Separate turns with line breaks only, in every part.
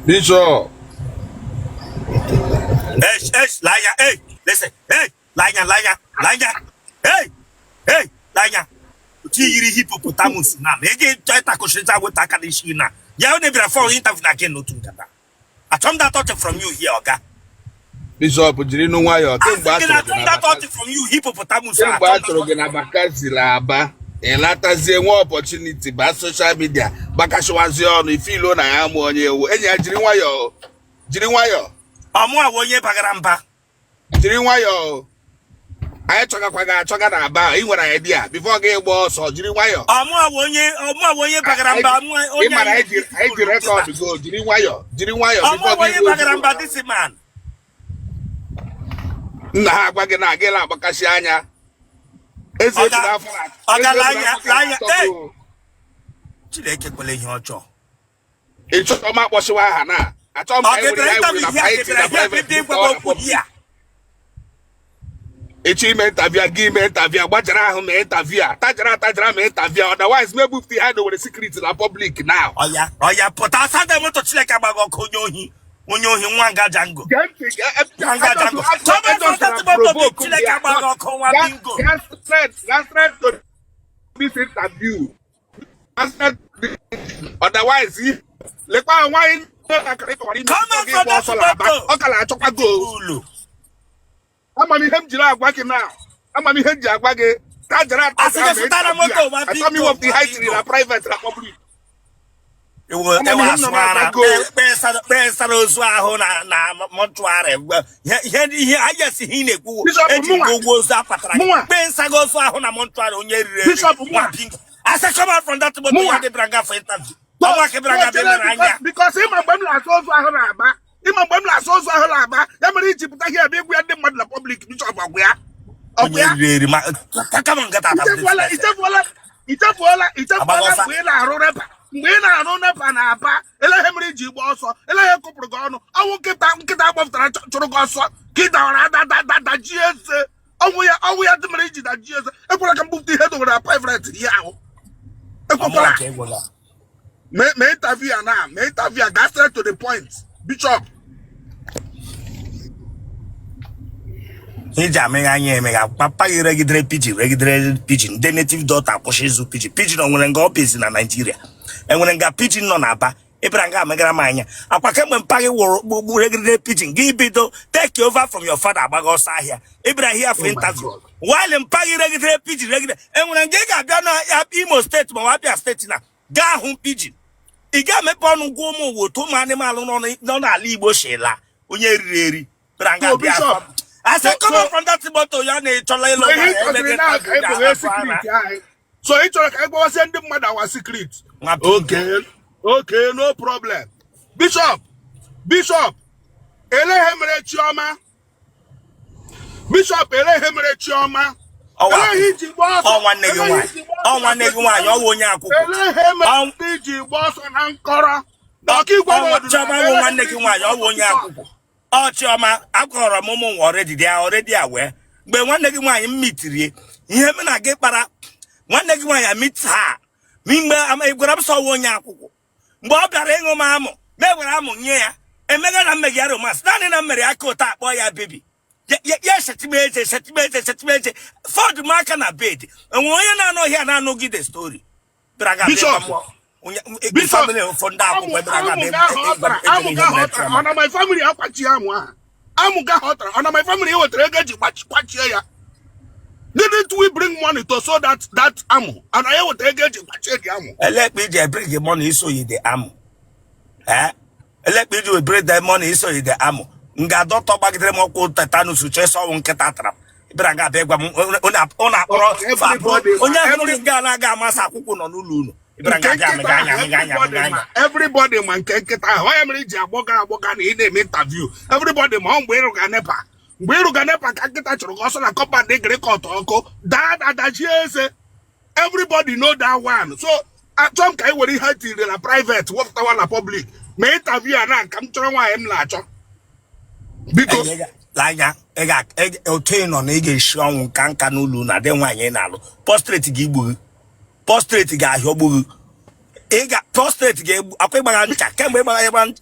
Bishop.
Hey, hey, lee anya, hey, listen, hey, lee anya, lee anya, lee anya, hey, hey, lee anya. Otu yiri hippopotamus na ma ị ga-achọ ịtakụchịcha weta aka n'isi na ya onye bịara for interview na gị n'otu nkata. Achọ m that touch from you here, ọga.
Bishop, jiri nụ nwayọọ. Kemgbe a
Asị gị na
chụrụ gị
achọ m
na
that
Bakassi
touch from you, hippopotamus.
kemgbe
Achọ
a
m that
chụrụ gị
touch
na
from you.
Bakassi la Aba, ị latazie nwe opportunity baa social media gbakasịwazie ọnụ ife ilo na ya mụ onye ewu enyi ya. Jiri nwayọọ, jiri nwayọọ.
Ọmụa wụ onye bagara mba.
Jiri nwayọọ, anyị chọgakwa gị achọga na Aba. Ị nwere idea before gị gba ọsọ. Jiri nwayọọ.
Ọmụa wụ onye bagara mba. Ọmụa
Ị
onye
mara
anyị
anyị ji record go. Jiri nwayọọ, jiri nwayọọ.
Ọmụa
Before
wụ
gị
onye
ruo
bagara mba, this man.
Nna ha agwa gị na gị na-agbakasị anya eze
Ọga
ebu n'afọ na
ọga
eze ebu
lee anya
n'afọ ka
lee anya
na-atọ
hey
gị o.
Chineke kwele ihe ọjọọ.
Ị chọrọ m akpọchiwa aha na achọ m
Ọ
ka anyị were
ga-ebịara
ihe anyị were na
interview here
anyị tiri na
bịara here
private
bịa
bụta
ịgwa m
ọ na
okwu
public.
here.
Ịchọ ime interview a, gị ime interview a, gbajara ahụ mee interview a, tajara atajara mee interview a. Otherwise ma ebupụta ihe anyị were secret na public now.
Ọya ọya, pụta asada moto. Chineke agbaghị ọkụ. Onye ohi, onye ohi, nwa nga Jango.
Gee ntị.
Nwa nga Jango. Chọba asada moto gị. Chineke agbaghị ọkụ, nwa bingo.
Gaa straight to this interview. Gaa straight to this. Otherwise lekwa nwaanyị akara ịkọwara ime
Come on
gị
from
gba
that
ọsọ na Aba.
moto.
Ọ ka na-achọkwa go.
Ulu.
Amamihe m jiri agwa gị na amamihe m ji agwa gị tajara
Asị
atajara
gị
mee
zụtara
interview
moto,
a.
nwa
Achọ m
bingo,
iwepụta ihe
nwa
anyị tiri
bingo.
na private na public.
Ewu ewu.
Amamihe m nọ
Asụ ara
na-agwa go.
Kpesara ozu ahụ na mortuary. Ihe ihe ihe ayesi ihe ị na-ekwu.
Bishop,
Eji
mụnwa
gị ụgwọ ozu akpatara gị.
mụnwa
Kpesa gị ozu ahụ na mortuary, onye riri eri.
Bishop,
Nwa
mụnwa
bingo. I said come out from that moto.
mụnwa
Ya dị bịara nga for interview. Ọnwa ka bịara nga bịa mere anya.
Because ịma mgbe m na-asa ozu ahụ na-aba, ịma mgbe m na-asa ozu ahụ na-aba, ya mere iji pụta ihe ebe ịgwa ya ndị mmadụ na public. Bishop, ọgwụ ya ọgwụ
Onye
ya.
riri eri ma kama nkata ata.
Ichefuola, ichefuola, ichefuola, ichefuola.
Agbagọsa.
Mgbe ị na-arụ NEPA, mgbe ị na-arụ NEPA na Aba, elehe mere iji gba ọsọ? Elehe kụpụrụ gị ọnụ ọnwụ? Nkịta, nkịta gbapụtara chụrụ gị ọsọ ka ị dawara ada dajie eze. Ọnwụ ya, ọnwụ ya dị mere iji dajie eze. Ekwela ka m bupụta ihe dowere na private ihe ahụ. Ekwekwala.
Ọmụwa ka ịgwụla.
Mee interview ya na mee interview ya. Gaa straight to the point, Bishop.
Iji amịgha anya emegha. Papa gị regidere pidgin, regidere pidgin. Ndị native doctor akwụsị ịzụ pidgin. Pidgin o nwere nga ọbịzi na Naịjirịa? Enwere nga pidgin nọ n'Aba? Ịbịara nga amịgara m anya akwa. Kemgbe mpa gị wụrụ gbugbu regidere pidgin, gị bido take over from your father, agbaghị ọsọ ahịa. Ịbịara here for
Oh my
interview
God.
while mpa gị regidere pidgin, regidere. Enwere nga ị ga-abịa na Imo State ma ọ Abia State na gaa hụ pidgin? Ị ga-emepe ọnụ gwa ụmụ ụwa otu ụmụ anụmanụ nọ n'ala Igbo shila. Onye riri eri bịara nga
So
bịa.
Bishop,
I said
so
come
so
on from that moto. Ya na ịchọla ịlụ
so ihe
nwaanyị
ị
eme
chọziri
gị
na ka
interview
anyị kpughe
ga-ahapụ ara.
secret anyị. So ị chọrọ ka anyị gbawazie ndị mmadụ our secret?
Nwa bingo.
Okay, no problem. Bishop, Bishop, ele ihe mere Chioma? Bishop, ele ihe mere Chioma?
Ọwa
Ele ihe iji gba
ọ
ọsọ?
nwanne gị
Ele ihe
nwaanyị.
iji gba
Ọ
ọsọ na
nwanne gị nwaanyị, ọ wụ onye akwụkwọ.
Ele ihe mere iji gba ọsọ na nkọrọ na Ọkigwe
Ọ
Road na
Chioma
ele
bụ
ihe
nwanne
mere
gị
iji
nwaanyị,
gba
ọ wụ
ọsọ,
onye
Bishop?
akwụkwọ. Ọ Chioma akọrọ m ụmụ nwa already dị already aware. Mgbe nwanne gị nwaanyị m mitirie ihe m na gị kpara, nwanne gị nwaanyị amit ha mgbe ị gwara m sọ wụ onye akwụkwọ. Mgbe ọ bịara ịṅụ m amụ, ma e were amụ nye ya, emega na mmegị ya romance naanị na mmere aka ụtọ akpọ ya baby. Ya esetime eze, esetime eze, esetime eze, fọdụ m aka na bed. Enwere onye na-anọghị a na-anụgide the story bịara ga bịa
Bishop,
ịgwa m onye
Bishop,
family ụfọdụ ndị
amụ
akwụkwọ bịara ga
amụ
bịa
ga ahụ ọ
ịgwa
tara,
m
amụ
ejere
ga
ihe
ahụ
mere
ọ tara,
Chioma.
ọ na my family akwachi amụ ahụ? Amụ ga ahụ ọ tara, ọ na my family ewetara ego eji kwachie ya? Didn't we bring money to sew that amụ? And anyị ewetara ego eji kwachie the amụ.
Elekpa iji ebring money iso yi the amụ, eh, elekpa iji bring the money iso yi the amụ. Nga dọkịta gbagidere m ọkwụ tetanus chesọ ọnwụ nkịta tara m. Bịara nga abịa gwa m ụnụ akpọrọ
Everybody ma
onye ahụrụ
every
gị nga na-aga amasị akwụkwọ nọ n'ụlọ unu. Ịbịara
nke
nga abịa
nkịta
amịga anya
ahụ
amịga anya
everybody
amịga
ma
anya.
Everybody ma nke nkịta ahụ. Ọ ya mere iji agbọga agbọga na ị na-eme interview. Everybody ma ọ mgbe ịrụga NEPA, mgbe ịrụga NEPA ka nkịta chụrụ gị ọsọ na compound gịrịkọt ọkụ daa adachie eze. Everybody know that one. So achọ m ka anyị were ihe tiri na private wepụtawa na public ma interview a na ka m chọrọ nwaanyị m na-achọ, biko.
Anya otu ị nọ na ị ga-esi ọnwụ nka nka n'ụlọ unu adị nwaanyị ị na-alụ, prostate gị igbu gị, prostate ga-ahịọgbu gị. Ị ga prostate ga-egbu akwa. Ịgbagha ncha kemgbe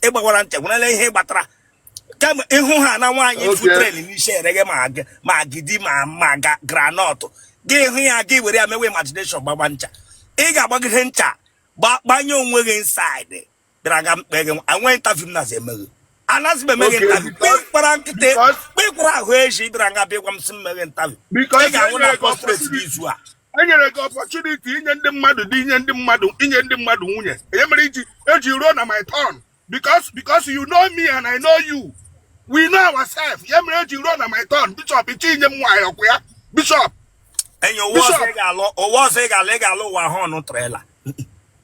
ịgbawara ncha, nwerela ihe gbatara kemgbe ịhụ ha na nwaanyị fu train n'isi ereghe ma agidi ma groundnut. Gị hụ ya, gị were ya mewe imagination gbagba ncha. Ị ga-agbagide ncha, gbanye onwe gị inside. Bịara ga mkpe gị enwe interview m nazi emeghe, anazi m emeghe interview. Kpara nkịta kpekwara ahụ eji bịara nga bịa gwa m sị m meghe interview. Ị ga-anwụ na prostate n'izu a.
Enyere gị opportunity inye ndị mmadụ dị, inye ndị mmadụ, inye ndị mmadụ nwunye. Enye mere iji eji ruo na my turn, because you know me and I know you, we know ourselves. Ya mere eji ruo na my turn, Bishop, iche inye m nwaanyị ọkụ ya, Bishop.
Enyi, ụwa ọzọ ị ga-alụ, ụwa ọzọ ị ga-alụ, ị ga-alụ ụwa họn trailer.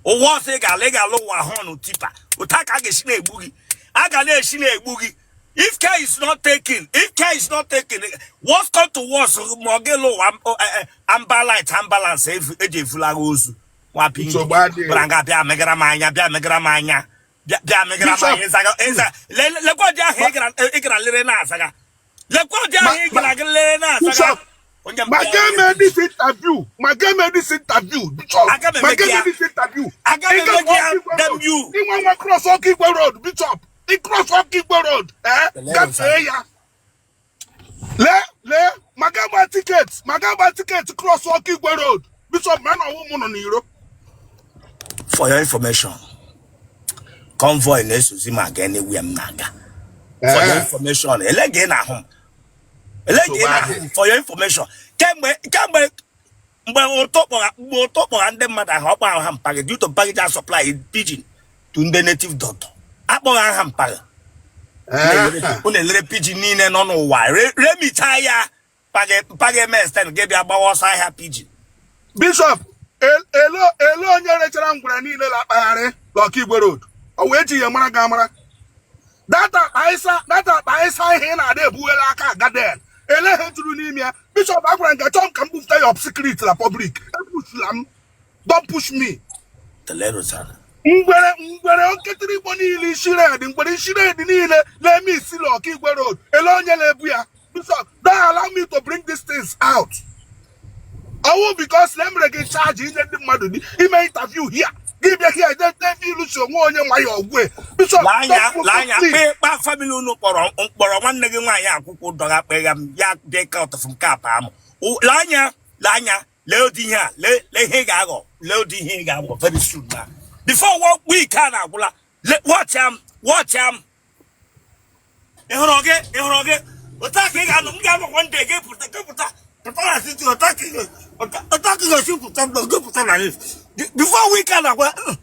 Ụwa ọzọ ị ga-alụ, ị ga-alụ ụwa họn tipper. Otu a ka a ga-esi na-egbu gị, a ga na-esi na-egbu gị. If care is not taken, if care is not taken, worst come to worst, ma ọ ga-alụ ụwa ambalite ambulance eji efulaga ozu nwa pinki.
Nsogbu adịghị.
Bịara nga bịa megara m anya, bịa megara m anya, bịa bịa megara m
Bishop.
anya. Ịzaga ịza lekwa ụdị ahụ ị gara lere na-azaga. Lekwa ụdị ahụ ị gara lere na-azaga.
Bishop,
onye
ma ga-eme this interview, ma ga-eme this interview, Bishop.
Aga m
ma
eme gị
ga-eme
ya.
this interview.
Aga m eme gị ya, damn you.
Inwe nwa cross Okigwe Road, Bishop, ị cross Okigwe Road, eh, gafee ya, lee lee, ma ga-agba ticket, ma ga-agba ticket cross Okigwe Road, Bishop, ma na ọwụ mụ nọ n'iro.
For your information, convoy na-esozi m aga anywhere m na-aga. For your information, ele gị na-ahụ m, ele gị na-ahụ m. For your information, kemgbe mgbe ụtọ kpọga, mgbe ụtọ kpọga ndị mmadụ ahụ, ọkpọ ahụ ha mpaghị due to mpaghị ja supply pigeon to ndị native doctor, akpọghị aha mpaghị. Unu elere pigeon niile nọ n'ụwa remichaa ya mpaghị mpaghị eme extend gị bịa gbawa ọsọ ahịa pigeon.
Bishop, ele onye rechara ngwere niile na-akpagharị n'Ọkigwe Road, o wee ji ya mara gị amara data akpa ịsa data akpa ịsa ihe ị na-ada ebughela aka agaden ele ihe juru n'ime ya. Bishop, agwara m gị, achọrọ m ka m bupụta ya secret na public. Epushla m, don't push me.
Telerosana.
Ngwere ngwere oketiri igbo niile isi red, ngwere isi red niile na-eme isi n'Ọkigwe Road, ele onye na-ebu ya? Bishop, don't allow me to bring these things out. Ọwụ because na emere gị charge inye ndị mmadụ dị ime interview here, gị bịa here de ilusi onwe onye nwa ya ọgwụ. Bishop,
lee anya kpe kpa family unu kpọrọ mkpọrọ nwanne gị nwaanyị akwụkwọ dọga kpega m ya dị ka ọtụfụ nke apa amụ. Lee anya, lee anya, lee ụdị ihe a, lee lee ihe ị ga-aghọ, lee ụdị ihe ị ga-aghọ very soon na before one week a na-agwụla. Watch am, watch am. Ị hụrụ gị, ị hụrụ gị, otu a ka ị ga-anọ. M ga-anọ one day, gị pụta, gị pụta, pụta na city. Otu a ka ị ga-esi pụta, gị pụta na before week a na-agwụla.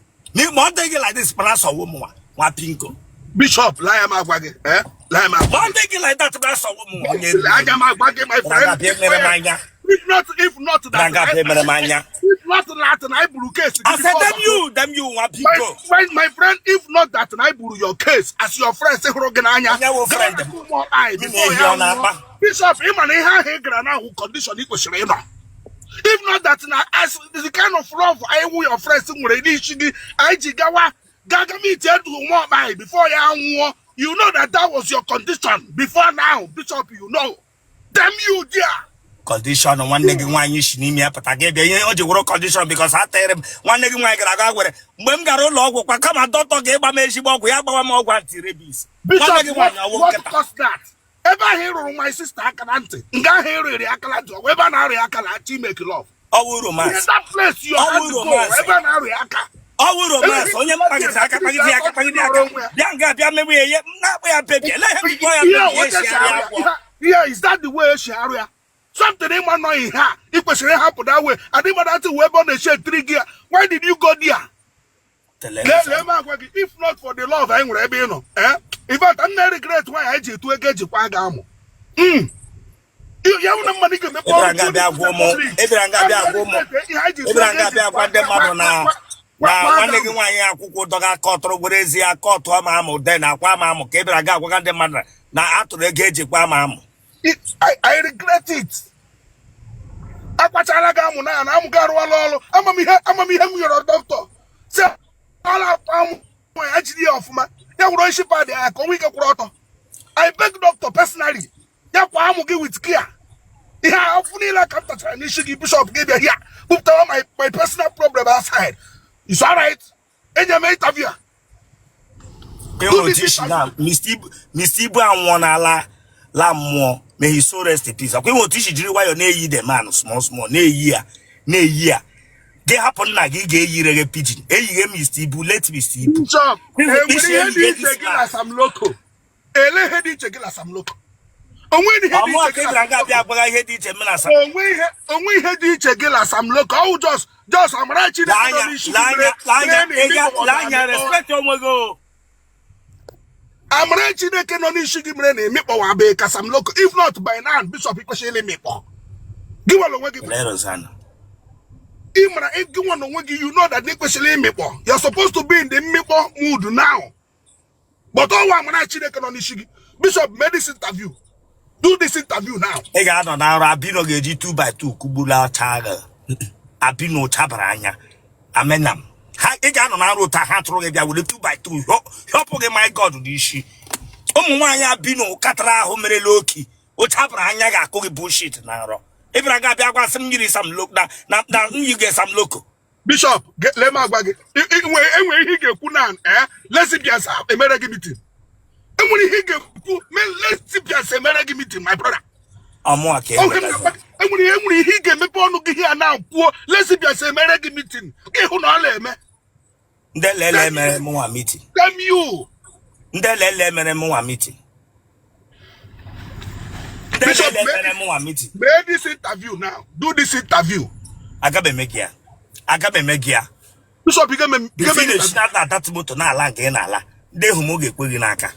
Ma ọ dịghị like this, mara sọwo m nwa nwa pinko.
Bishop, lee anya m agwa gị, eh, lee anya m agwa.
Ma ọ dịghị like that, mara sọwo m nwa onye.
Lee anya m agwa gị, my friend.
Bịa mere m anya.
If not that
Bịa bịa mere m anya.
If not that na I buru case gị
I said
before.
Damn you, damn you, nwa
My,
pinko.
my friend, if not that na I buru your case as your friend sị hụrụ gị n'anya.
Onye wụ friend m?
Anyị
Gị
before
na-ehi
ya
ọ na-akpa?
nwụọ. Bishop, ị ma na ihe ahụ ị gara n'ahụ condition ị kwesịrị ịnọ. If not that na as the kind of love anyị wụ your friends nwere n'isi gị, anyị ji gawa gaga meet edu nwa ọkpa anyị before ya nwụọ. You know that that was your condition before now, Bishop, you know. Damn you there.
Condition nwanne gị nwaanyị si n'ime ya pụta, gị bịa ihe o ji wụrụ condition because a tere m nwanne gị nwaanyị gara aga were mgbe m gara ụlọ ọgwụ kwa, kama dọkịta ga-ịgba m ezigbo ọgwụ, ya gbawa m ọgwụ anti-rabies. Nwanne gị
Bishop,
nwaanyị ọwụ
what
nkịta?
caused that? Ebe ahụ ị rụrụ my sister aka na ntị, nga ahụ ị rịrị aka na ntị, ọ bụ ebe a na-arịa aka na achọ ime love.
Ọwụ
In
romance.
that place your
Ọwụ
hand go,
romance.
ebe a na-arịa aka.
Ọwụ romance. Onye m kpagidere aka, kpagide aka, kpagide aka, bịa nga bịa mewe ya ihe m na-akpọ ya baby. Ele ihe m kpọ ya
Ihe
baby, ya
otu
esi
esi
arịa
arụ
agwọ.
ya, ihe is that the way esi arụ ya? Something ịma nọ ihe a ị kwesịrị ịhapụ that way. Adịma that way ebe ọ na-eche etiri gị ya. Why did you go there? Lee lee m agwa gị, if not for the love anyị nwere ebe ị nọ, eh, in fact, I'm na regret why anyị ji etu ego ejikwa ga amụ. Ya wụ na mmadụ ga-emepe
Ịbịara nga bịa gwa ụmụ, ịbịara nga bịa gwa ụmụ, ịbịara nga bịa gwa ndị mmadụ na nwanne gị nwaanyị akwụkwọ dọga kọtụrụ gwere ezi ya kọtụọ ma amụ de na akwa ama amụ, ka ịbịara ga agwaga ndị mmadụ na atụrụ ego ejikwa ama amụ.
I regret it. Akpachala gị amụ na amụ gị arụwala ọrụ. Amamihe, amamihe m yọrọ dọkịta si ala akpa amụ ya jiri ya ọfụma, ya wụrụ isi pad ya ka o nwee ike kwụrụ ọtọ. I beg doctor personally, ya kwa amụ gị with care. Ihe afụ niile ka m tachara n'isi gị, Bishop, gị bịa here bupụtara my personal problem outside. It's alright. Eji eme interview a.
Enwere otu isi na Mr. Ibu anwụọ n'ala la mmụọ. May his soul rest in peace. Ọkwa enwere otu isi jiri nwayọọ na-eyi the man small small, na-eyi ya, na-eyi ya. Gị hapụ nna gị ga-eyire gị pidgin eyighe Mr. Ibu, late Mr. Ibu.
Bishop,
Enwere
enwere
isi
ihe dị
eyighe
iche
this
gị
man.
na Sam Loco? Ele ihe dị iche gị na Sam Loco? Onwe ihe dị
Ọmụ
iche
aka
gị na
ịbịara
Sam
nga abịa
Loco?
agbaga ihe dị iche m na Sam.
Onwe ihe dị iche gị na Sam Loco? Ọwụ just amara Chineke nọ
Lee anya,
n'isi
lee
gị
anya,
mere
lee anya,
mere na
ịga
ịmịkpọ
lee anya,
ọdara.
respect onwe gị o.
Amara Chineke nọ n'isi gị mere na ịmịkpọwa be ka Sam Loco. If not, by now, Bishop, ikwesịrị ịmịkpọ. Gị nwere onwe gị.
Lee Rosanna.
Ị mara gị nwa na onwe gị, you know that ị kwesịrị ịmịkpọ. You're supposed to be in the mmịkpọ mood now, but ọnwa amara Chineke nọ n'isi gị. Bishop, mee this interview, do this interview now.
Ị ga-anọ na nrọ, Abino ga-eji 2 by 2 kugbula ọcha gị. Abino chabara anya amenam ha. Ị ga-anọ na nrọ ụta ha tụrụ gị bịa were 2 by 2 hịọpụ gị. My God, n'isi ụmụ nwaanyị Abino katara ahụ merela oki ụchabara anya ga-akụ gị bullshit na nrọ. Ị bịara ga abịa gwasị m yiri Sam Loco na m yige Sam Loco.
Bishop, lee m agwa gị. Enwere ihe ị ga-ekwu na lesbians emere gị meeting. Enwere ihe ị ga-ekwu mee lesbians emere gị meeting, my brother.
Ọmụa ka
Oge m na-agwa gị, enwere ihe ị ga-emepe ọnụ gị here na kwuo, lesbians emere gị meeting, gị hụ na ọ na-eme.
Ndị lele mere mụnwa meeting?
Damn you.
Ndị lele mere mụnwa meeting? Ndị
Bishop,
lele mere mụnwa meeting?
Mee this interview now, do this interview.
Aga m eme gị ya, aga m eme gị ya.
Bishop, ị ga-eme ị ga-eme
Bifo
interview.
na adat moto na-ala nke ị na-ala, ndị ehu m ga-ekwe gị n'aka,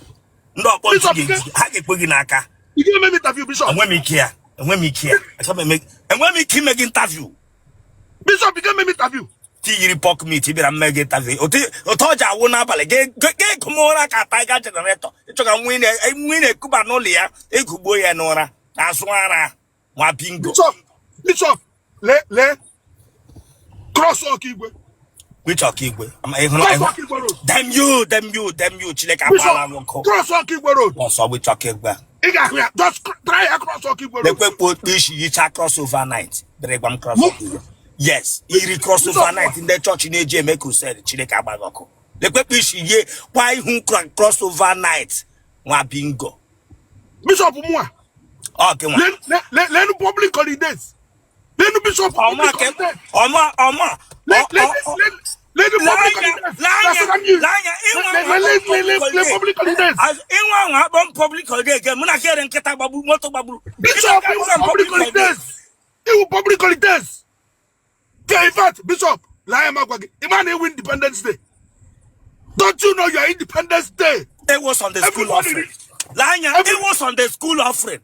ndị ọkpọ ntu
Bishop,
ga-eji ha ga-ekwe gị n'aka.
Ị ga-eme m interview, Bishop.
Enwe m ike ya, enwe m ike ya. Achọ m enwe m ike ime gị interview.
Bishop, ị ga-eme m interview.
Ti yiri pork meat bịara mme gị interview otu ọ ji awụ n'abalị ga-egu m ụra ka tiger generator ịchọ ka nwa ị na-ekuba n'ụlọ ya egugbuo ya n'ụra azụ ara nwa bingo.
Bishop, Bishop, lee, lee cross Ọkigwe.
Which Ọkigwe? Ịhụrụ
Cross
ịhụ
Ọkigwe Road.
Damn you, damn you, damn you. Chineke
Bishop,
agbala m nkụ.
cross Ọkigwe Road.
Ọsọ which Ọkigwe?
Ị ga-ahụ ya. Just try ya, cross Ọkigwe Road.
Lekwe okpu isi yicha cross over night bịara gwa m cross Ọkigwe. Yes, iri cross over night ndị chọọchị na-eji eme crusade. Chineke agbaghị ọkụ. Lekwe isi yie kwa ihu cross over night nwa bingo.
Bishop, mụa.
Ọ gị nwa.
Lenu public holidays, lenu, Bishop,
ọma
public
ke
holidays.
Ọma ọma.
Lenu public holidays.
Lanya
Le public holidays.
Ịnwa ahụ akpọ m public holiday ge mụ na kere nkịta gbagburu moto gbagburu.
Bishop, iwu public holidays, iwu public holidays ke. In fact, Bishop, lee anya m agwa gị, ị ma na iwu Independence Day? Don't you know your Independence Day?
Ewo Sunday school
Everybody
offering. Lanya ewo Sunday school offering.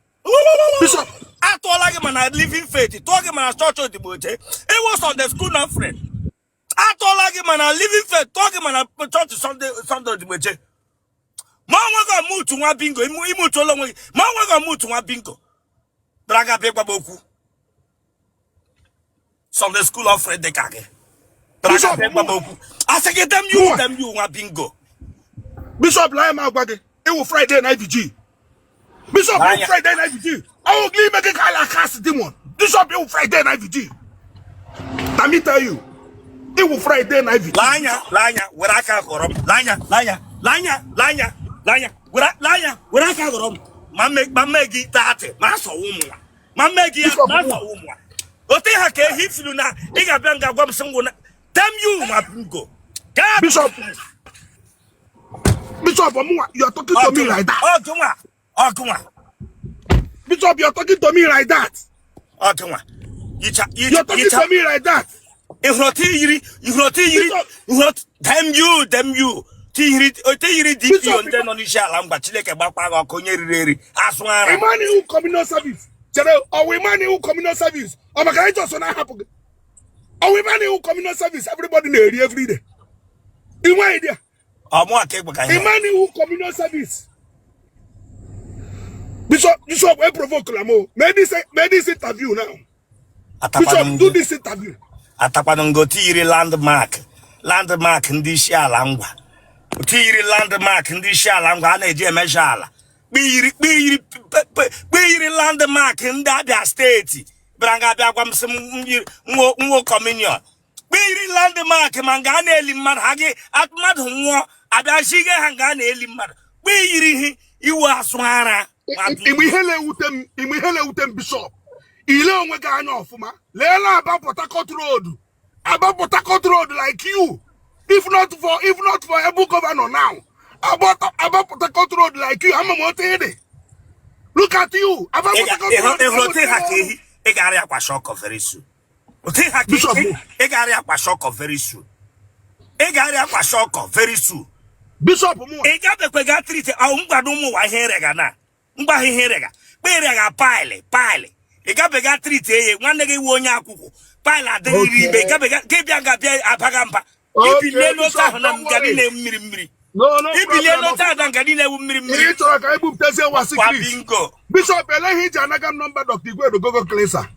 Bishop.
Atụọla gị mana Living Faith, tụọ gị mana chọọchị Odigboche. Ewo Sunday school offering. Atụọla gị mana Living Faith, tụọ gị mana chọọchị Sunday Odigboche. Ma onwe gị ọmụtu nwa bingo, imutuola onwe gị. Ma onwe gị ọmụtu nwa bingo bịara ga bịa gwaba okwu Sunday school offering dị ka gị bịara ga
Bishop,
bịa gwaba okwu. Asị gị damn you.
Mụnwa.
Damn you, nwa bingo.
Bishop, lee anya m agwa gị, iwu Friday na IVG. Bishop, iwu
Anya.
Friday na IVG. Ọwụ gị ime gị ka ala cast demon. Bishop, iwu Friday na IVG. Let me tell you, iwu Friday na IVG.
Lee anya, lee anya, were aka ghọrọ m. Lee anya, lee anya, lee anya, lee anya, lee anya, were lee anya, were aka ghọrọ m. Ma mme gị taatị ma asọwa ụmụ nwa ma mme gị ya.
Bishop,
Ma asọwa ụmụ nwa ote ha ka ehi filu na ị ga-abịa nga gwa m sị ngwụ na damn you, nwa bingo. Gaa.
Bishop, Bishop, ọmụnwa, you are talking to me like that?
Ọgụnwa, ọgụnwa.
Bishop, you are talking to me like that?
Ọgụnwa yicha.
You are talking
yicha
to me like that?
Ịhụrụ otu yiri, ịhụrụ otu yiri?
Bishop.
Ịhụrụ damn you, damn you. Tiyiri otu yiri DPO.
Bishop,
Ndị nọ n'isi ala ngwa, Chineke gbakwa gị ọkụ, onye riri eri asụ ara.
Emmanuel communal service. Chere, ọwụ Emmanuel communal service? Ọ maka anyị just na-ahapụ gị. Ọwụ Emmanuel communal service everybody na-eri every day? Ị nwe idea?
Ọmụ aka ịgba ka ihe.
Emmanuel communal service. Bishop, Bishop, e provoke la mo. Mee this interview now. Bishop, do this interview.
Atakwanụ ngo tiyiri landmark, landmark ndị isi ala ngwa, tiyiri landmark ndị isi ala ngwa a na-eji emeasure ala. Kpiyiri kpiyiri landmark ndị Abia Steeti bịara nga abịa gwa m sị m yiri nwo communion. Kpiri landmark ma nga a na-eli mmadụ ha gị mmadụ nwụọ abịa zige ha nga a na-eli mmadụ kpiyiri ihe iwu asụ ara.
Ime ihe na-ewute m, ime ihe na-ewute m, Bishop, ile onwe gị anya ọfụma. Leela Aba Port Harcourt Road, Aba Port Harcourt Road, like you, if not for able governor now, Aba Port Harcourt Road, like you, ama m otu ị dị. Look at you, Aba Port Harcourt Road.
Ịhụrụ otu ha ka ehi, ị ga-arịa kwashiorkor very soon. Otu ha ka
Bishop.
ehi, ị ga-arịa kwashiorkor very soon. Ị ga-arịa kwashiorkor very soon.
Bishop mụ.
Ị gabekwe ga treat ahụ mgbado ụmụ ụwa ihe rega na mgba ihe rega kpe rega pile pile. Ị gabega treat eye nwanne gị wụ onye akwụkwọ pile adịghị ime. Ị gabega gị bịa nga bịa abaga mba. Ibilie n'oche ahụ na nga niile mmiri mmiri. Ibilie n'oche ahụ na nga niile ewu mmiri mmiri.
Ị chọrọ ka anyị bupụtazie wa
kwa
secret.
Bingo.
Bishop, ele ihe iji anaga m nọmba Dr. Igwedo Gogo Klesa?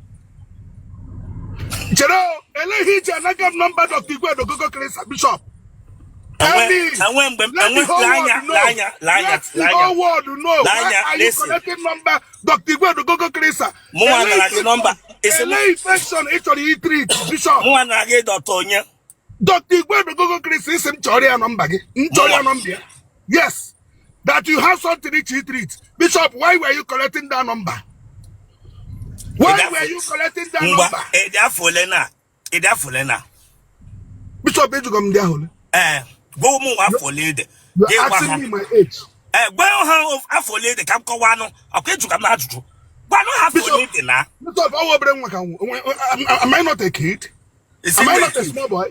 Chere, ele ihe iji anaga m nọmba Dr. Igwedo Gogo Klesa, Bishop?
Enwe mgbe enwe anya anya anya.
Let the whole world know. Why are you collecting number Dr. Igwedo Gogo Klesa?
Mụnwa nara gị nọmba.
Ele infection ị chọrọ itreat, Bishop?
Mụnwa nara gị dọta onye?
Dr. Igwedo Gogo Klesa, isi m chọrọ ya nọmba gị, m chọrọ ya nọmba ya. Yes, that you have something to treat. Bishop, why were you collecting that number? Why were you collecting that number?
Ị dị afọ ole na? Ị dị afọ ole na?
Bishop, ejugo m ndị ahụ ole?
Ee, gwa ụmụ nwa afọ ole dị.
You are asking me my age.
Ee, gwa ha afọ ole dị ka m kọwaa anụ ọkwa ejuka m ajụjụ. Gwanụ ha afọ ole dị na.
Bishop, ọ obere nwa ka nwa. Am I not a kid? Am I not a small boy?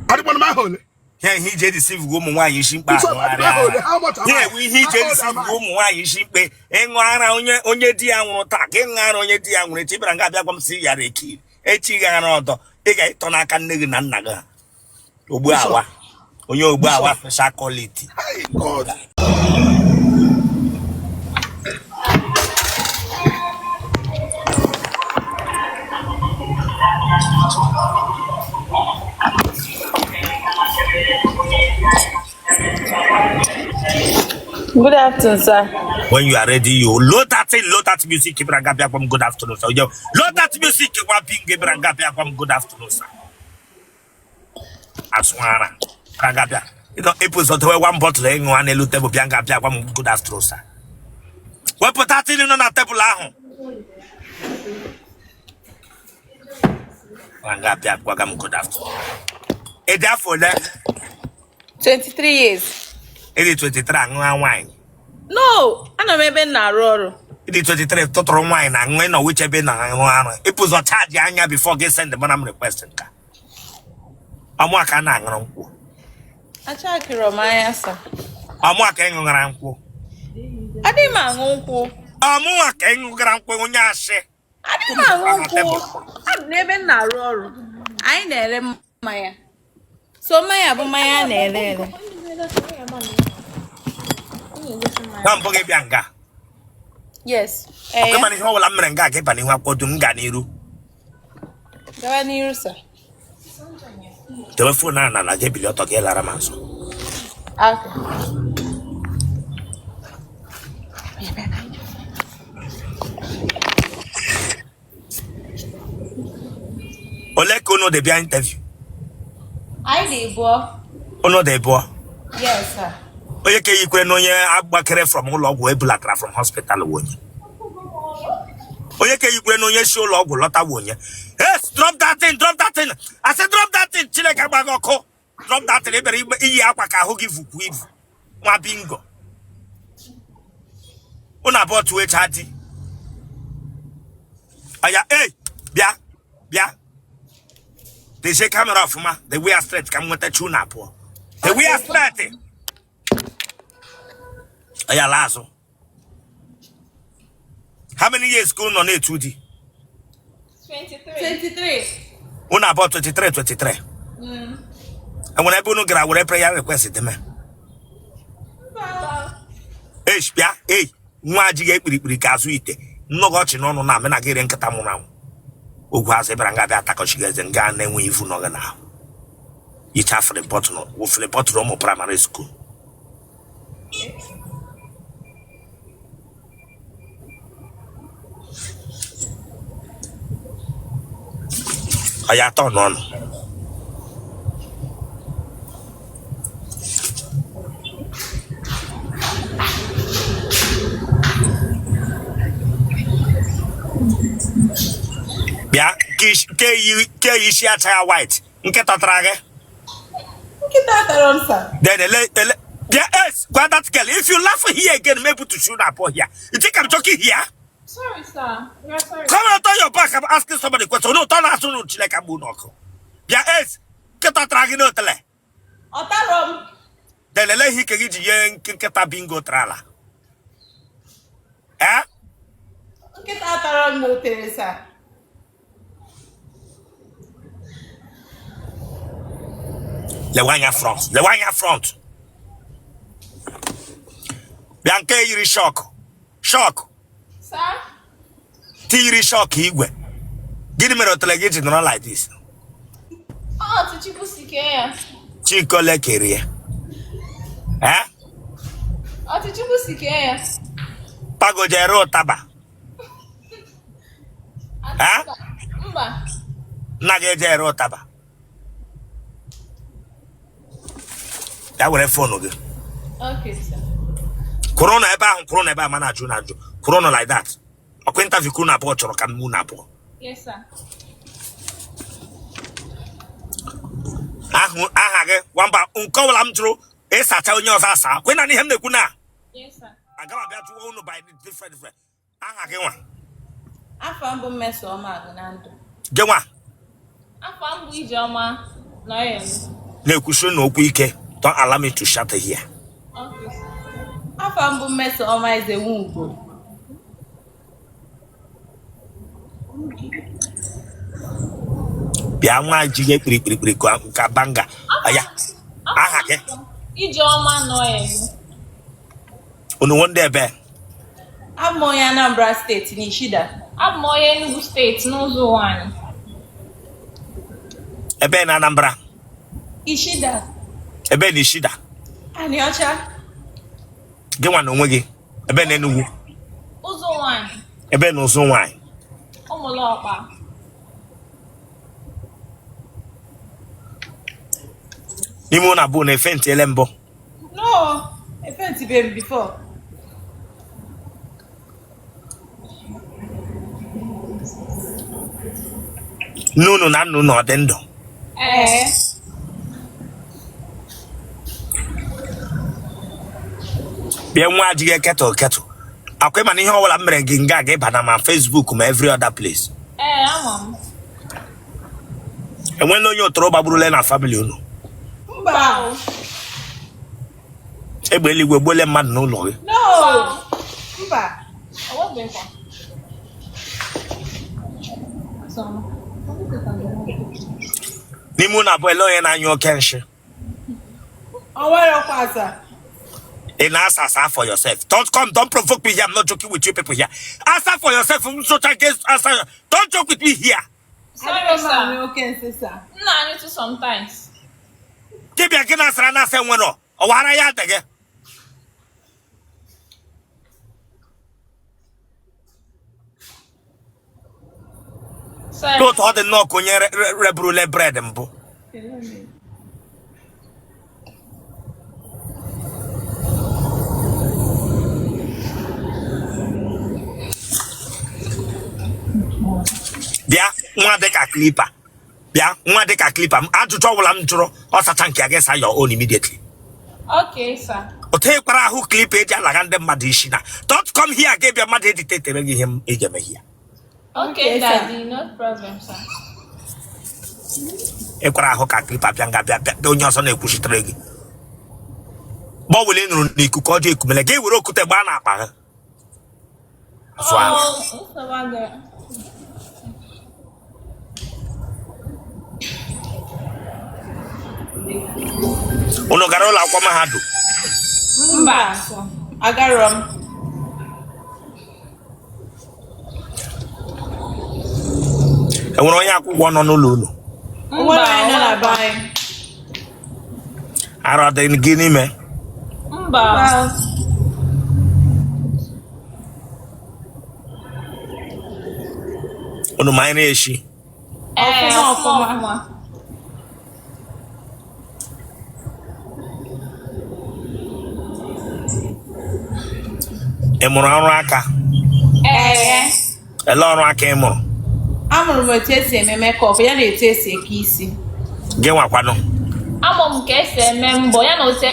Adịkwana m ahụ ole?
Ya ihe ije deceive ụmụ nwaanyị isi mkpe aṅụgharị ara. Ya ewu ihe ije deceive ụmụ nwaanyị isi mkpe ịṅụ ara onye onye di ya nwụrụ taa ka ịṅụ ara onye di ya nwụrụ echi bịara nga abịa gwa m si yara eki echi ga ara ọdọ ị ga-ịtọ n'aka nne gị na nna gị ha. Ogbu awa onye ogbu awa special quality.
God.
Good afternoon, sir.
When you are ready, you load that thing, load that music, Ibranga Biakwam, good afternoon, sir. Yo, load that music, Waping Ibranga Biakwam, good afternoon, sir. Aswara, Branga. You know, episode where one bottle in one elu table Bianga Biakwam, good afternoon, sir. Wepụta thing nọ na tebụl ahụ. Branga Biakwam, good afternoon. Ị dị afọ ole?
23 years.
Ị dị 23 aṅụa nwaanyị.
No, anọ m ebe m na-arụ ọrụ.
Ị dị 23 tụtụrụ nwaanyị na aṅụ ịnọ wiche ebe ị na-aṅụ arụ. Ịpụ ụzọ charge anya before gị send mana m request nka. Ọmụ aka na-aṅụrụ nkwụ.
Achakịrọ m anya, sir.
Ọmụ aka ịṅụgara nkwụ.
Adịghị m aṅụ nkwụ.
Ọmụ aka ịṅụgara nkwụ onye asị.
Adịghị m aṅụ nkwụ. Anọ m ebe m na-arụ ọrụ. Anyị na-ere mmanya. So mmanya bụ mmanya a na-ere ere.
Na mbụ gị bịa nga.
Yes.
Ọkụ mana ihe ọbụla m mere nga ga ịba n'ihu akwụkwọ dum m gaa n'iru.
Gawa n'iru, sir.
Tewe phone ahụ n'ala gị ebili ọtọ gị lara m azụ.
Okay.
Ole ka unu dị bịa interview?
Anyị dị abụọ.
Unu dị abụọ?
Yes, sir.
Onye ka yikwere na onye agbakere from ụlọ ọgwụ ebulatara from hospital wụ onye? Onye ka yikwere na onye si ụlọ ọgwụ lọta wụ onye? Yes, drop that thing, drop that thing. I said drop that thing. Chineke agbaghị ọkụ. Drop that thing. Ebere iyi akwa ka ahụ gị vukwu ivu. Nwa bingo. Unu abụọ tụọ echa di. Aya, ei, bịa, bịa. Dezie camera ọfụma. The way are straight ka m nwetacha unu abụọ. The way are straight. Aya, laa azụ. How many years ka unu nọ na-etu di?
23.
Unu abụọ 23 23. Enwere ebe unu gara were prayer request deme? Esh, bịa, ei, nwa ajighị ekpirikpiri ka azụ ite. Nnọgọ ọchị n'ọnụ na amena gị rie nkịta nwụrụ anwụ. Ogwu azụ ịbara nga bịa atakọchighị eze nga na-enwe ivu n'ọgị n'ahụ. Yicha fere bọtụlụ, wụfere bọtụlụ ụmụ primary school. Ọ ya atọ n'ọnụ. Bịa nke yi isi acha ya white nkịta tara gị.
Nkịta atarọ m sir.
Then ele ele bịa es gwa that girl if you laugh here again maybe to shoot abụọ here. You think I'm joking here?
Sorry, sir. We are sorry.
Come on, turn your back. I'm asking somebody question. No, turn asụ nụ Chineke mgbu n'ọkụ. Bịa es nkịta tara gị n'otele.
Ọ tarọ m.
Then ele ihe ike gị ji nye nkịta bingo tara ala. Eh?
Nkịta atarọ m n'otele sir.
Lewe anya front. Lewe anya front. Bịa nke yiri shock. Shock.
Sir?
Tiyiri shock igwe. Gịnị mere otele gị ji nọrọ like this?
Ọ otu Chukwu si kee ya.
Chi nke ole kere ya? Eh?
Otu Chukwu si kee ya.
Pago jere ụtaba. Eh?
Mba.
Nna gị eje ere ụtaba. Ya were phone gị.
Okay, sir.
Kwụrụ na ebe ahụ, kwụrụ na ebe ahụ, ma na-ajụ na ajụ. Kwụrụ nọ like that. Ọkwa interview kwuru na abụọ chọrọ ka m unu abụọ.
Yes, sir.
Ahụ aha gị nwamba nke ọbụla m jụrụ ịsacha onye ọzọ asa. Kwe na ihe m na-ekwu na
Yes, sir.
aga m abịa jụwa unu by different different. Aha gị nwa.
Afa m bụ Mmesoma Agụnandụ.
Gị nwa.
Afa m bụ Ijeọma Nọyem.
Na-ekwusi na okwu ike. Don't allow me to shout here.
Okay, sir.
Afa m bụ Mmesoma Ezenwugo.
Bịa nwa ji gị kpirikpirikpiri ka banga. Aya. Aha gị.
Ijeọma Nọyem.
Unu wụ ndị ebe?
Abụ m onye Anambra steeti n'Ishida.
Abụ m onye Enugu steeti n'ụzọ ụwa anyị.
Ebe na Anambra?
Ishida.
Ebe na Ishida?
Anịọcha.
Gị nwa na onwe gị? Ebe na Enugu?
Ụzọ ụwa anyị.
Ebe na ụzọ nwaanyị?
Ụmụlọkpa.
N'ime unu abụọ na-efe ntị ele mbụ?
No, efentibe m before.
Nne unu na nna unu ọ dị ndụ?
Ee.
Bịa nwa ajighị kettle kettle. Akwa ịma na ihe ọbụla m mere gị nga ga ịba na ma Facebook ma every other place.
Ee, ama m.
Enweela onye otoro gbagburule na family unu?
Mba.
Egbe eluigwe gbuole mmadụ n'ụlọ gị?
No. Mba.
O nwebekwa.
N'ime unu abụọ ele onye na-anyụ oke nshị?
O nwerọkwa sir.
Ị na-asa asa for yourself. Don't come, don't provoke me here. I'm not joking with you people here. Answer for yourself. M sụcha gị answer. Don't joke with me here.
Sorry,
Adịrọ m
sir.
anyụ oke nsị sir.
M na-anyụtụ sometimes.
Gị bịa gị na-asara na-asa enwere ọwara ya adị gị.
Sorry.
N'otu ọ dị nnọọ ka onye reburule bread mbụ. Bịa nwa dịka clipper. Bịa nwa dịka clipper. Ajụjụ ọbụla m jụrụ ọ sacha nke gị sa your own immediately.
Okay, sir.
Otu ịkpara ahụ clipper eji alaga ndị mmadụ isi na don't come here ga bịa mmadụ editetere gị ihe m eji eme here.
Okay,
Okay, sir.
Daddy, no problem, sir.
Ịkwara ahụ ka clipper bịa nga bịa bịa onye ọzọ na-ekwuchitere gị. Mgbe ọbụla ị nụrụ n'ikuku ọjọọ ekumele gị were okwute gbaa n'akpa gị. Zụọ ala.
Oh, nsogbu adịrọ.
Unu gara ụlọ akwụkwọ mahadum?
Mba. Agarọ m.
Enwere onye akwụkwọ nọ n'ụlọ unu?
O nwere onye nọ na be anyị.
Arụ ọ dị gị n'ime?
Mba.
Mba.
Unu ma nri eshi?
Ee,
Ọfụma
ọfụma
ọfụma.
ọfụma.
Ị mụrụ ọrụ aka?
Ee.
Ele ọrụ aka ị mụrụ?
Amụrụ m otu esi eme makeup ya na etu esi eke isi.
Gị nwakwanụ?
Amụ m ka esi eme mbọ ya na otu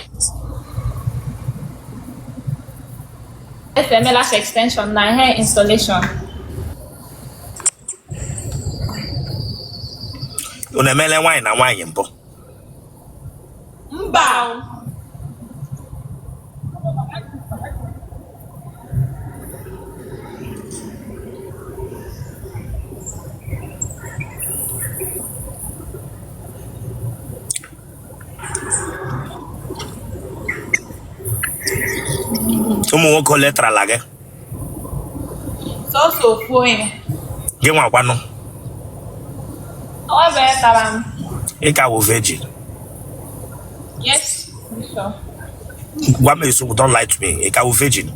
esi eme lash extension na hair installation.
Unu emele nwaanyị na nwaanyị mbụ?
Mba.
Ụmụ nwoke ole tarala gị?
Sọsọ ofu onye.
Gị nwakwanụ?
Ọ bụ ya tara m.
Ị ka wụ virgin?
Yes, sure.
Gwa m eziokwu, don't lie to me. Ị ka wụ virgin?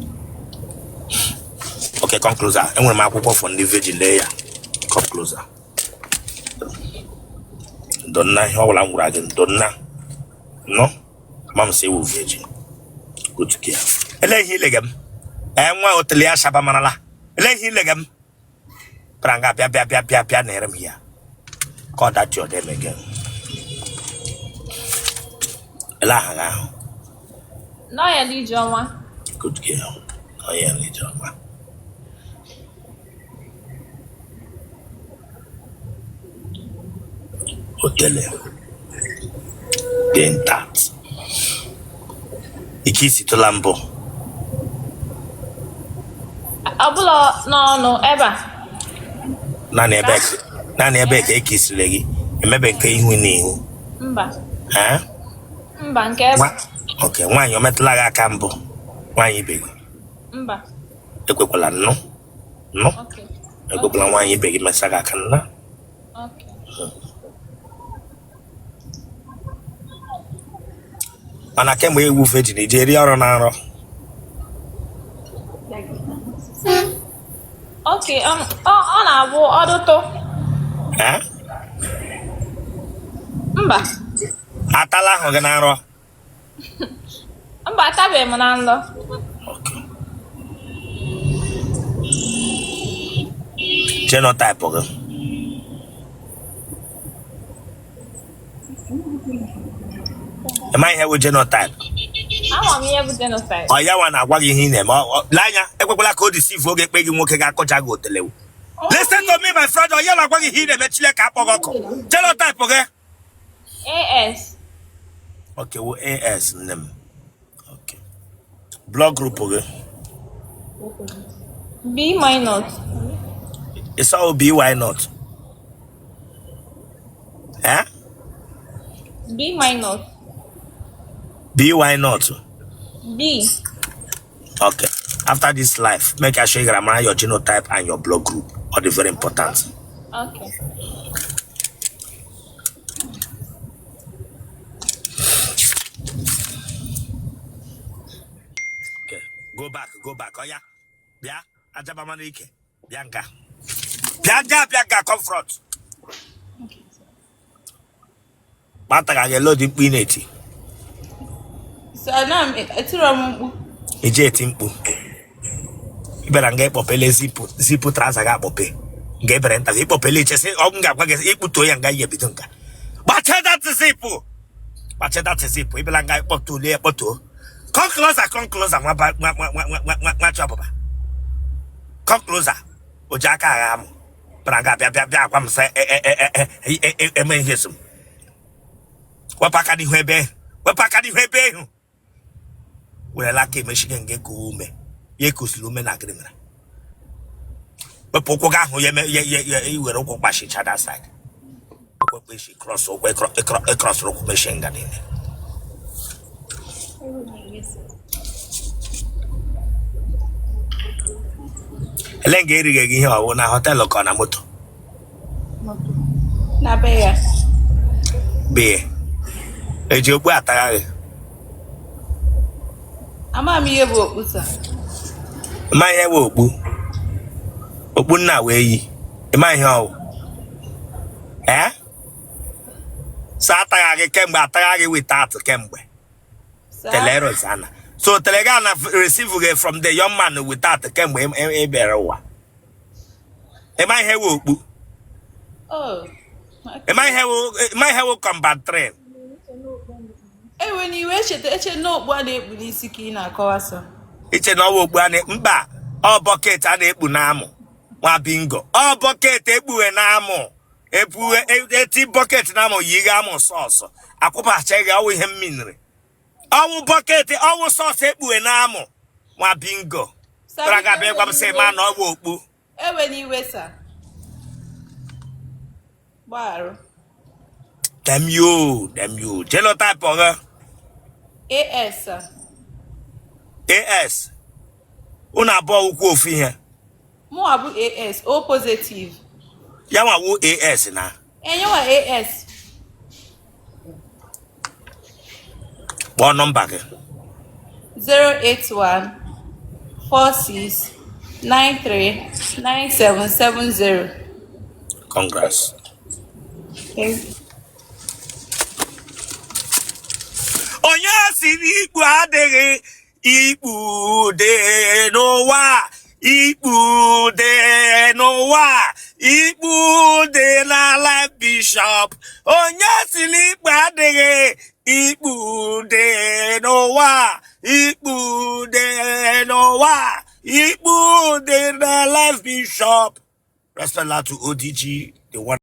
Okay, come closer. Enwere m akwụkwọ for ndị virgin, lee ya. Come closer. Donna, ihe ọbụla m gwara gị, donna. No? Ama m sị ị wụ virgin. Good girl. Ele ihe ilega m? Ee, nwa otele ya shaba marala. Ele ihe ilega m? Bịara nga bịa bịa bịa bịa bịa na-ere m ya. Ka ọ dati ọ dị eme gị. Ele aha gị ahụ?
Noel Ijeọma.
Good girl. Noel Ijeọma. Otele dị intact. Ike isitụla mbụ?
Ọ bụla n'ọnụ ebe a.
Naanị ebe naanị ebe ka e kisiri gị emebe nke ihu na ihu?
Mba.
Eh?
Mba, nke ebe.
Okay, nwaanyị o metụla gị aka mbụ? Nwaanyị ibe gị?
Mba.
Ekwekwala nnụ nnụ.
Okay.
Ekwekwala nwaanyị ibe gị mesa gị aka nna.
Okay.
Mana kemgbe ị wụ virgin i ji eri ọrụ na nrọ?
Okay, ọ na-abụ ọdụtụ.
Eh?
Mba.
Atala ahụ gị na nrọ?
Mba, atabeghị m na nrọ.
Okay. Genotype gị? Ị ma ihe bụ genotype?
Ama m ihe bụ genotype.
Ọ ya nwa na-agwa gị ihe ị na-eme. Lee anya, ekwekwala ka o deceive oge kpe gị nwoke ga-akọcha gị otele. Listen to me, my friend. Ọ ya na-agwa gị ihe ị na-eme, Chineke akpọ gị ọkụ. Genotype gị?
AS.
Okay, wụ AS nne m. Okay. Blood group gị?
B minus.
Ị saw B why not? Eh?
B minus.
B why not?
B.
Okay. After this life, make sure you mara your genotype and your blood group. All the very important.
Okay.
Okay. Go back, go back. Oh yeah. Bịa, ajaba mana ike. Bịa nga. Bịa nga, bịa nga, come front. Kpata ka ga-elodi mkpu ị na-eti.
So ana m etiro m mkpu.
Ị ji eti mkpu. Ị bịara nga ịkpọpele zip zip trouser gị akpọpe. Nga ebere nta gị ịkpọpele iche sị ọ m ga-agwa gị ịkpụtuo ya nga ihe bido nka. Gbachie that zip. Gbachie that zip. Ị bịara nga ịkpọtuo lie kpọtuo. Come closer, come closer, nwa nwa nwa nwa nwa nwa nwa chọpụba. Come closer. O ji aka agha m. Bịara nga bịa bịa bịa agwa m sị eme ihe so m. Wepụ aka n'ihu ebe wepụ aka n'ihu ebe ihu. Werela aka emechige nga ekuwe ume. Ya ekusiri ume na gịnị mere. Wepụ ụkwụ gị ahụ ya eme ya ya ya iwere ụkwụ kpachicha that side. Ụkwụ kpechi cross ụkwụ ịcross ụkwụ mechie nga niile. Ele nga erighị gị ihe ọwụ na hotel ka ọ na moto?
Na be ya.
Bee. Eji okpu atagha gị?
Ama m ihe bụ okpu sir.
Ịma ihe bụ okpu? Okpu nna wee yi. Ịma ihe ọwụ? Ee, so atagha gị kemgbe, atagha gị without kemgbe?
Sir?
Tele Rosanna, so tele ga na receive gị from the young man without kemgbe ị bịara ụwa. Ịma ihe wụ okpu?
Oh.
Ịma ihe wụ combat train?
Ewe n'iwe, echeta eche na okpu a na-ekpu n'isi ka ị na-akọwa, sir.
Iche na ọ wụ okpu a na mba, ọ bucket a na-ekpu n'amụ, nwa bingo. Ọ bucket ekpughe n'amụ, ekpughe eti bucket n'amụ, yighe amụ sọsọ akwụbacha gị. Ọwụ ihe mmiri, ọwụ bucket, ọwụ sọsọ ekpughe n'amụ, nwa bingo. Tara ga abịa gwa m sị ma na ọ bụ okpu.
Ewe n'iwe, sir, gbagharụ.
Damn you, damn you. Genotype ọgha?
AS, sir.
AS. Unu abụọ wụkwa ofu ihe?
Mụnwa bụ AS, O positive.
Ya nwa wụ AS na?
Enyewa AS.
Kpọọ nọmba gị.
081 46 93 9770.
Congrats.
Thank you.
Onye si n'ikpu adịghị, ikpu dị n'ụwa, ikpu dị n'ụwa, ikpu dị n'ala bishọp. Onye si n'ikpu adịghị, ikpu dị n'ụwa, ikpu dị n'ụwa, ikpu dị n'ala bishọp. Respect to ODG, the one.